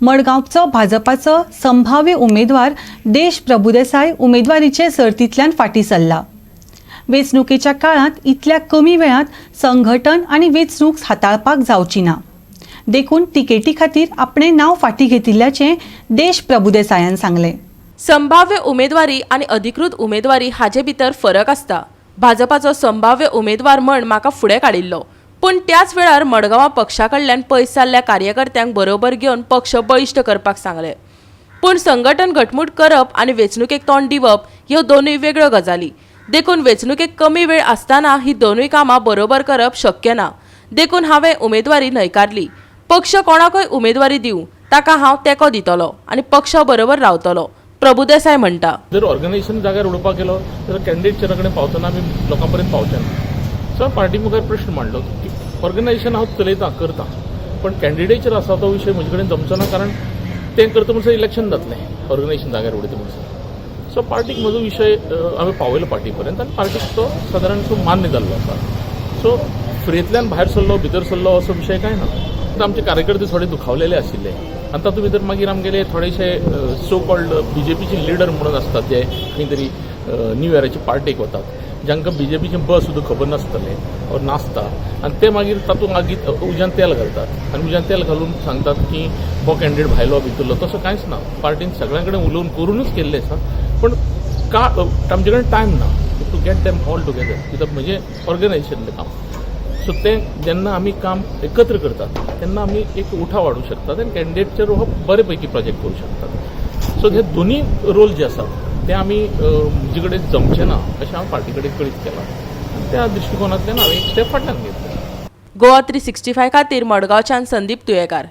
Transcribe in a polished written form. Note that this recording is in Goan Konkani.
मडगांवचो भाजपाचो संभाव्य उमेदवार देश प्रभुदेसाय उमेदवारीचे सर्तींतल्यान फाटीं सरला. वेंचणुकेच्या काळांत इतल्या कमी वेळांत संघटन आनी वेंचणूक हाताळपाक जावची ना, देखून तिकेटी खातीर आपणें नांव फाटीं घेतिल्ल्याचें देश प्रभुदेसायान सांगलें. संभाव्य उमेदवारी आनी अधिकृत उमेदवारी हाजे भितर फरक आसता. भाजपाचो संभाव्य उमेदवार म्हण म्हाका फुडें काडिल्लो, पूण त्याच वेळार मडगांवां पक्षा कडल्यान पयस जाल्ल्या कार्यकर्त्यांक बरोबर घेवन पक्ष बळिश्ट करपाक सांगलें. पूण संघटन घटमूट करप आनी वेंचणुकेक तोंड दिवप ह्यो दोनूय वेगळ्यो गजाली. देखून वेंचणुकेक कमी वेळ आसतना ही दोनूय कामां बरोबर करप शक्य ना. देखून हांवें उमेदवारी न्हयकारली. पक्ष कोणाकय उमेदवारी दिवं, ताका हांव तेंको दितलो आनी पक्षा बरोबर रावतलो, प्रभुदेसाय म्हणटा. जर ऑर्गनायझेशन जाग्यार उडोवपाक गेलो जाल्यार कॅन्डिडेट कडेन पावतना आमी लोकां पर्यंत पावचे ना. सो पार्टी मुखार प्रश्न मांडलो की ऑर्गनायझेशन हांव चलयतां, करता, पण कॅन्डिडेचर आसा तो विशय म्हजे कडेन जमचो ना, कारण तें करता म्हणसर इलेक्शन जातलें, ऑर्गनायझेशन जाग्यार उडयता म्हणसर. सो पार्टीक म्हजो विशय हांवें पावयलो पार्टी पर्यंत आनी पार्टीक तो सादारण सो मान्य जाल्लो आसा. सो फ्रेंतल्यान भायर सरलो, भितर सरलो असो विशय कांय ना. आतां आमचे कार्यकर्ते थोडे दुखावलेले आशिल्ले आनी तातूंत भितर मागीर आमगेले थोडेशे सो कॉल्ड बीजेपीचे लिडर म्हणून आसतात, जे खंय तरी न्यू इयराचे पार्टेक वतात, जांकां बीजेपीचें ब सुद्दां खबर नासतलें ऑर नासता, आनी ते मागीर तातूंत मागीर उज्यान तेल घालतात आनी उज्यान तेल घालून सांगतात की हो कॅन्डिडेट भायलो, भितरलो. तसो कांयच ना. पार्टीन सगळ्यां कडेन उलोवन करुनूच केल्लें आसा, पण का आमचे कडेन टायम ना to get them all together, कित्याक म्हणजे ऑर्गनायझेशनलें काम. सो तें जेन्ना आमी काम एकत्र करतात तेन्ना आमी एक उठाव हाडूंक शकतात आनी कॅन्डिडेटचेर हो बरे पैकी प्रोजेक्ट करूं शकतात. सो हे दोनी रोल जे आसात ते आमी म्हजे कडेन जमचे ना अशें हांव पार्टी कडेन कळीत केलां आनी त्या दृश्टिकोनांतल्यान हांवें एक स्टेप फाटल्यान घेतलें. गोवा 365 खातीर मडगांवच्यान संदीप तुयेकार.